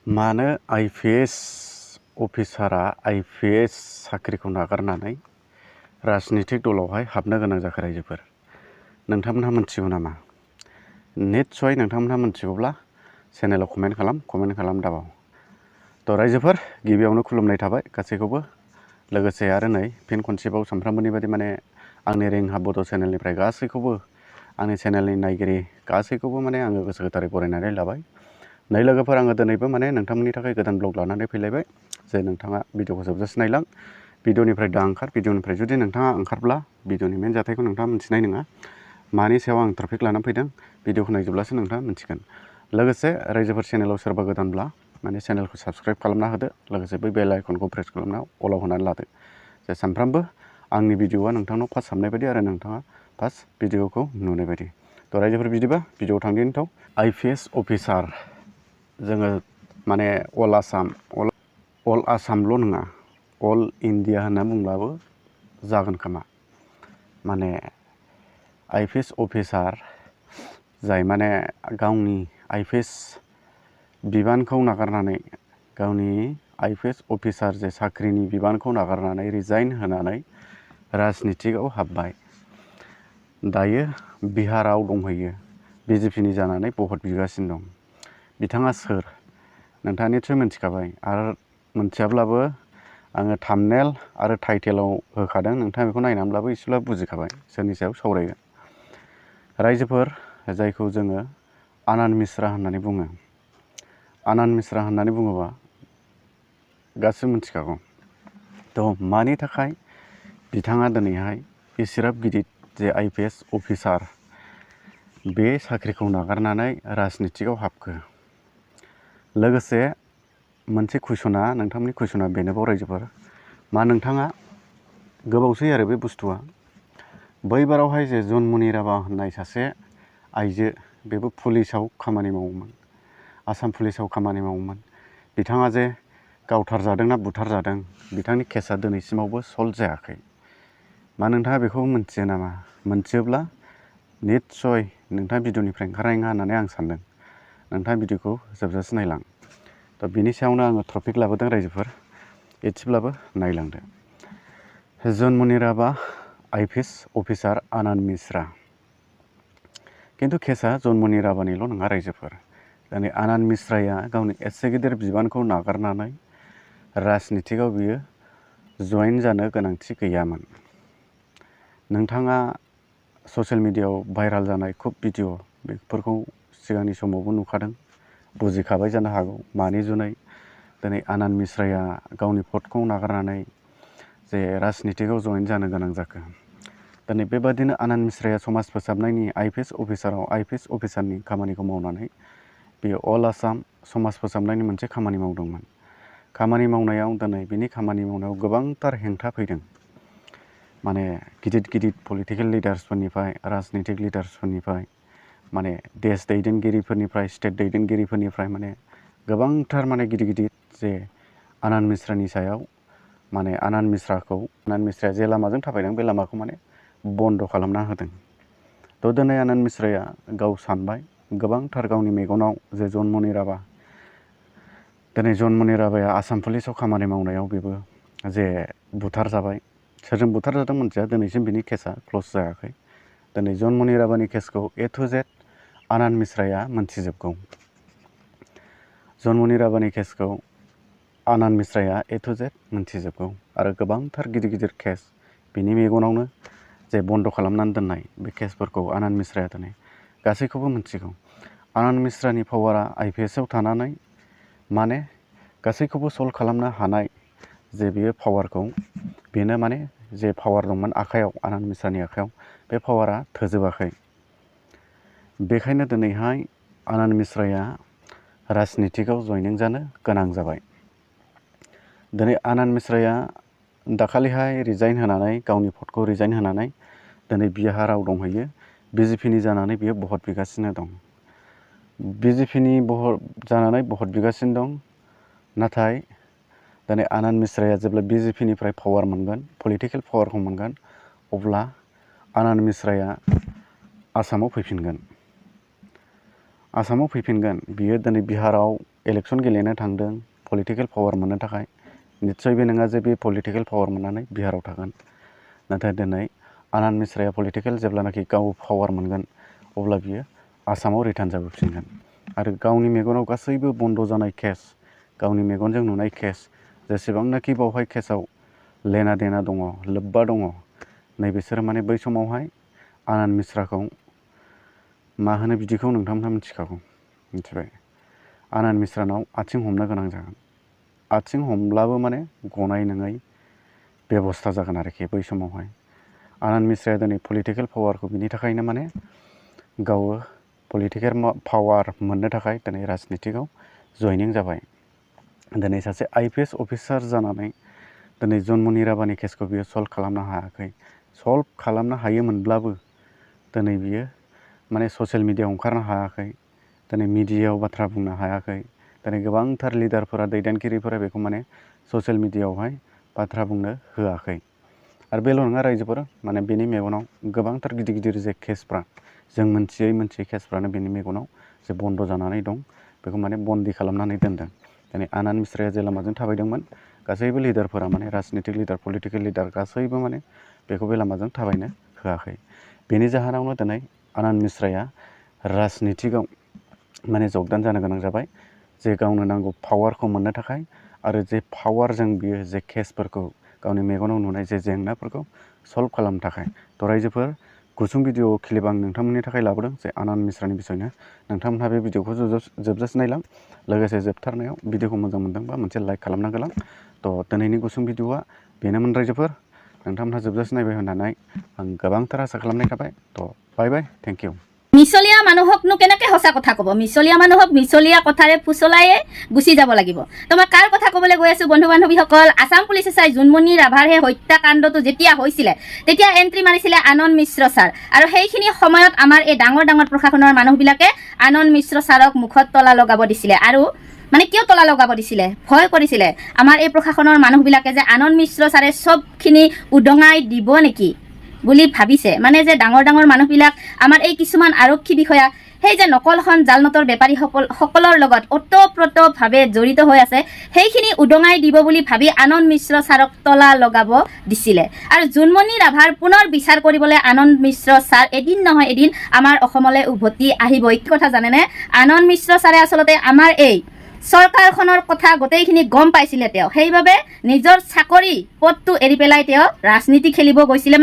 मानो IPS अफिसारा IPS साख्रिखौ नागारनानै राजनितिक दलावहाय हाबनो गोनां जाखो रायजोफोर? नोंथांमोनहा मिथिगौ नामा? निस्सय नोंथांमोनहा मिथिगौब्ला चेनेलाव कमेन्ट खालाम दाबाव। थ' रायजोफोर गिबियावनो खुलुमनाय थाबाय गासैखौबो। लोगोसे आरो नै फिन खनसेबाव सानफ्रामबोनि बायदि आंनि रिंहा बड' चेनेलनिफ्राय गासैखौबो आंनि चेनेलनि नायगिरि गासैखौबो आङो गोसो गोथारै बरायनानै लाबाय। नै लोगोफोर, आङो दिनैबो नोंथांमोननि थाखाय गोदान ब्लग लानानै फैलायबाय जे नोंथाङा भिडिअखौ जोबजासे नायलां। भिडिअनिफ्राय दा ओंखार, भिडिअनिफ्राय जुदि नोंथाङा ओंखारब्ला भिडिअनि मेन जाथायखौ नोंथाङा मिथिनाय नङा। मानि सायाव आं टपिक लानानै फैदों भिडिअखौ नायजोबब्लासो नोंथाङा मिथिगोन। लोगोसे रायजोफोर चेनेलाव सोरबा गोदानब्ला चेनेलखौ साबस्क्राइब खालामना होदो। लोगोसे बै बेल आइकनखौ प्रेस खालामना अलाव होनानै लादो जे सानफ्रामबो आंनि भिडिअआ नोंथांनाव फार्स्ट हाबनाय बायदि आरो नोंथाङा फार्स्ट भिडिअखौ नुनाय बायदि। थ' रायजोफोर बिदिबा भिडिअआव थांदिनिथ'। आईपीएस अफिसार जोङो अल आसामल' नङा, अल इन्डिया होनना बुंब्लाबो जागोन खोमा। आईपीएस अफिसार जाय गावनि आईपीएस बिबानखौ नागारनानै, गावनि आईपीएस अफिसार जे साख्रिनि बिबानखौ नागारनानै रिजाइन होनानै राजनितिकआव हाबबाय। दायो बिहाराव दंहैयो, बिजेपिनि जानानै भट बिगासिनो दं। बिथाङा सोर? नोंथाङा निस्सय मिथिखाबाय, आरो मिथियाब्लाबो आङो थाम्बनेल आरो टाइटेलाव होखादों। नोंथाङा बेखौ नायनानैब्लाबो एसेब्लाबो बुजिखाबाय सोरनि सायाव सावरायगोन। रायजोफोर, जायखौ जोङो आनन्द मिश्रा होननानै बुङो। आनन्द मिश्रा होननानै बुङोबा गासिबो मिथिखागौ। थ' मानि थाखाय बिथाङा दिनैहाय इसिग्राब गिदिर जे आईपीएस अफिसार बे साख्रिखौ नागारनानै राजनितिकआव हाबखो? लोगोसे मोनसे कुइसना, नोंथांमोननि कुइसना बेनोबाव रायजोफोर, मा नोंथाङा गोबावसै आरो बे बुस्थुआ बैबारावहाय जे जन्मनि राभा होननाय सासे आइजो, बेबो पुलिसाव खामानि मावोमोन, आसाम पुलिसाव खामानि मावोमोन। बिथाङा जे गावथारजादोंना बुथारजादों, बिथांनि केसा दिनैसिमावबो सल्भ जायाखै। मा नोंथाङा बेखौ मिथियो नामा? मिथियोब्ला निस्सय नोंथाङा भिडिअनिफ्राय ओंखारनाय नङा होननानै आं सानदों। नोंथाङा भिडिअखौ जोबजासे नायलां। थ' बिनि सायावनो आङो टपिक लाबोदों रायजोफोर, एसेब्लाबो नायलांदो। जन्मनि राभा आईपीएस अफिसार आनन्द मिश्रा। खिन्थु केसा जन्मनि राभानिल' नङा रायजोफोर। दिनै आनन्द मिश्राया गावनि एसे गिदिर बिबानखौ नागारनानै राजनितिकआव बियो जइन जानो गोनांथि गैयामोन। नोंथाङा ससियेल मिडियायाव भाइराल जानाय खुब भिडिअ बेफोरखौ सिगांनि समावबो नुखादों, बुजिखाबाय जानो हागौ मानि जुनै दिनै आनन्द मिश्राया गावनि पदखौ नागारनानै जे राजनितिकआव जइन जानो गोनां जाखो। दिनै बेबादिनो आनन्द मिश्राया समाज फोसाबनायनि आईपीएस अफिसारनि खामानिखौ मावनानै बेयो अल आसाम समाज फोसाबनायनि मोनसे खामानि मावदोंमोन। खामानि मावनायाव दिनै बिनि खामानि मावनायाव गोबांथार हेंथा फैदों। गिदिर पलिटिकेल लिडार्सफोरनिफ्राय, राजनितिक लिडार्सफोरनिफ्राय, देश दैदेनगिरिफोरनिफ्राय, स्टेट दैदेनगिरिफोरनिफ्राय गोबांथार गिदिर जे आनन्द मिश्रानि सायाव आनन्द मिश्राया जे लामाजों थाबायदों बे लामाखौ बन्द' खालामना होदों। थ' दिनै आनन्द मिश्राया गाव सानबाय, गोबांथार गावनि मेगनाव जे जन्मनि राभा, दिनै जन्मनि राभाया आसाम पुलिसाव खामानि मावनायाव बेबो जे बुथारजाबाय। सोरजों बुथारजादों मिथिया, दिनैसिम बिनि केसा क्ल'ज जायाखै। दिनै जन्मनि राभानि केसखौ ए टु जेड आनन्द मिश्राया मोनथिजोबगौ। जन्मनि राभानि केसखौ आनन्द मिश्राया ए टु जेड मोनथिजोबगौ। आरो गोबांथार गिदिर केस बिनि मेगनावनो जे बन्द' खालामनानै दोननाय बे केसफोरखौ आनन्द मिश्राया दिनै गासैखौबो मिथिगौ। आनन्द मिश्रानि पावारा आईपीएसआव थानानै गासैखौबो सल्भ खालामनो हानाय जे बियो पावारखौ, बेनो जे पावार दंमोन आखायाव, आनन्द मिश्रानि आखायाव, बे पावारा थोजोबाखै। बेखायनो दिनैहाय आनन्द मिश्राया राजनितिकआव जइनिं जानो गोनां जाबाय। दिनै आनन्द मिश्राया दाखालिहाय रिजाइन होनानै, गावनि पदखौ रिजाइन होनानै दिनै बिहाराव दंहैयो, बिजेपिनि जानानै बियो भट बिगासिनो दं। बिजेपिनि जानानै भट बिगासिनो दं। नाथाय दिनै आनन्द मिश्राया जेब्ला बिजेपिनिफ्राय पावार मोनगोन, पलिटिकेल पावारखौ मोनगोन, अब्ला आनन्द मिश्राया आसामाव फैफिनगोन। बियो दिनै बिहाराव इलेक्सन गेलेनो थांदों पलिटिकेल पावार मोननो थाखाय निस्सय बे नङा जे बे पलिटिकेल पावार मोननानै बिहाराव थागोन नाथाय दिनै आनान मिश्राया पलिटिकेल जेब्लानाखि गाव पावार मोनगोन अब्ला बियो आसामाव रिटार्न जाबोफिनगोन आरो गावनि मेगनाव गासैबो बन्द जानाय केस गावनि मेगनजों नुनाय केस जेसेबांनाखि बावहाय केसाव लेना देना दङ लोब्बा दङ नैबेसोरो माने बै समावहाय आनान मिश्राखौ मा होनो बिदिखौ नोंथांमोनहा मिथिखागौ मिथिबाय आनान मिश्रानाव आथिं हमनो गोनां जागोन आथिं हमब्लाबो माने गनाय नङै बेबस्था जागोन आरोखि बै समावहाय आनान मिश्राया दिनै पलिटिकेल पावारखौ बिनि थाखायनो माने गाव पलिटिकेल पावार मोननो थाखाय दिनै राजनितिकआव जयनिं जाबाय दिनै सासे आइपिएस अफिसार जानानै दिनै जन्मनि राभानि केसखौ बियो सल्भ खालामनो हायाखै सल्भ खालामनो हायोमोनब्लाबो दिनै बियो माने ससियेल मिडियायाव ओंखारनो हायाखै दिनै मिडियायाव बाथ्रा बुंनो हायाखै दिनै गोबांथार लिडारफोरा दैदेनगिरिफोरा बेखौ माने ससियेल मिडियायावहाय बाथ्रा बुंनो होआखै आरो बेल' नङा रायजोफोर माने बेनि मेगनाव गोबांथार गिदिर गिदिर जे केसफ्रा जों मोनथियै केसफ्रानो बेनि मेगनाव जे बन्द जानानै दं बेखौ माने बन्दी खालामनानै दोनदों दिनै आनान मिश्राया जे लामाजों थाबायदोंमोन गासैबो लिडारफोरा माने राजनितिक लिडार पलिटिकेल लिडार गासैबो माने बेखौ बे लामाजों थाबायनो होआखै बेनि जाहोनावनो दिनै आनान मिश्राया राजनितिकआव माने जगदान जानो गोनां जाबाय जे गावनो नांगौ पावारखौ मोननो थाखाय आरो जे पावारजों बियो जे केसफोरखौ गावनि मेगनाव नुनाय जे जेंनाफोरखौ सल्भ खालामनो थाखाय थ' रायजोफोर गुसुं भिडिअ क्लिप आं नोंथांमोननि थाखाय लाबोदों जे आनान मिश्रानि बिसयनो नोंथांमोनहा बे भिडिअखौ जोबजासे नायलां लोगोसे जोबथारनायाव भिडिअखौ मोजां मोनदोंबा मोनसे लाइक खालामना गालां थ' दिनैनि गुसुं भिडिअआ बेनोमोन रायजोफोर नोंथांमोनहा जोबजासे नायबाय होननानै आं गोबांथार आसा खालामनाय थाबाय थ' बाय बाय थेंक इउ মিছলীয়া মানুহকনো কেনেকৈ সঁচা কথা ক'ব মিছলীয়া মানুহক মিছলীয়া কথাৰে ফুচলায়ে গুচি যাব লাগিব তো মই কাৰ কথা ক'বলৈ গৈ আছোঁ বন্ধু বান্ধৱীসকল আসাম পুলিচে চাই জোনমণি ৰাভাৰ সেই হত্যাকাণ্ডটো যেতিয়া হৈছিলে তেতিয়া এণ্ট্ৰি মাৰিছিলে আনন্দ মিশ্ৰ ছাৰ আৰু সেইখিনি সময়ত আমাৰ এই ডাঙৰ ডাঙৰ প্ৰশাসনৰ মানুহবিলাকে আনন্দ মিশ্ৰ ছাৰক মুখত তলা লগাব দিছিলে আৰু মানে কিয় তলা লগাব দিছিলে ভয় কৰিছিলে আমাৰ এই প্ৰশাসনৰ মানুহবিলাকে যে আনন্দ মিশ্ৰ ছাৰে চবখিনি উদঙাই দিব নেকি বুলি ভাবিছে মানে যে ডাঙৰ ডাঙৰ মানুহবিলাক আমাৰ এই কিছুমান আৰক্ষী বিষয়া সেই যে নকলখন জাল নোটৰ বেপাৰীসকলৰ লগত ওতঃপ্ৰোতভাৱে জড়িত হৈ আছে সেইখিনি উদঙাই দিব বুলি ভাবি আনন্দ মিশ্ৰ ছাৰক তলা লগাব দিছিলে আৰু জোনমণি ৰাভাৰ পুনৰ বিচাৰ কৰিবলৈ আনন্দ মিশ্ৰ ছাৰ এদিন নহয় এদিন আমাৰ অসমলৈ উভতি আহিব এই কথা জানেনে আনন্দ মিশ্ৰ ছাৰে আচলতে আমাৰ এই চৰকাৰখনৰ কথা গোটেইখিনি গম পাইছিলে তেওঁ সেইবাবে নিজৰ চাকৰি পদটো এৰি পেলাই তেওঁ ৰাজনীতি খেলিব গৈছিলে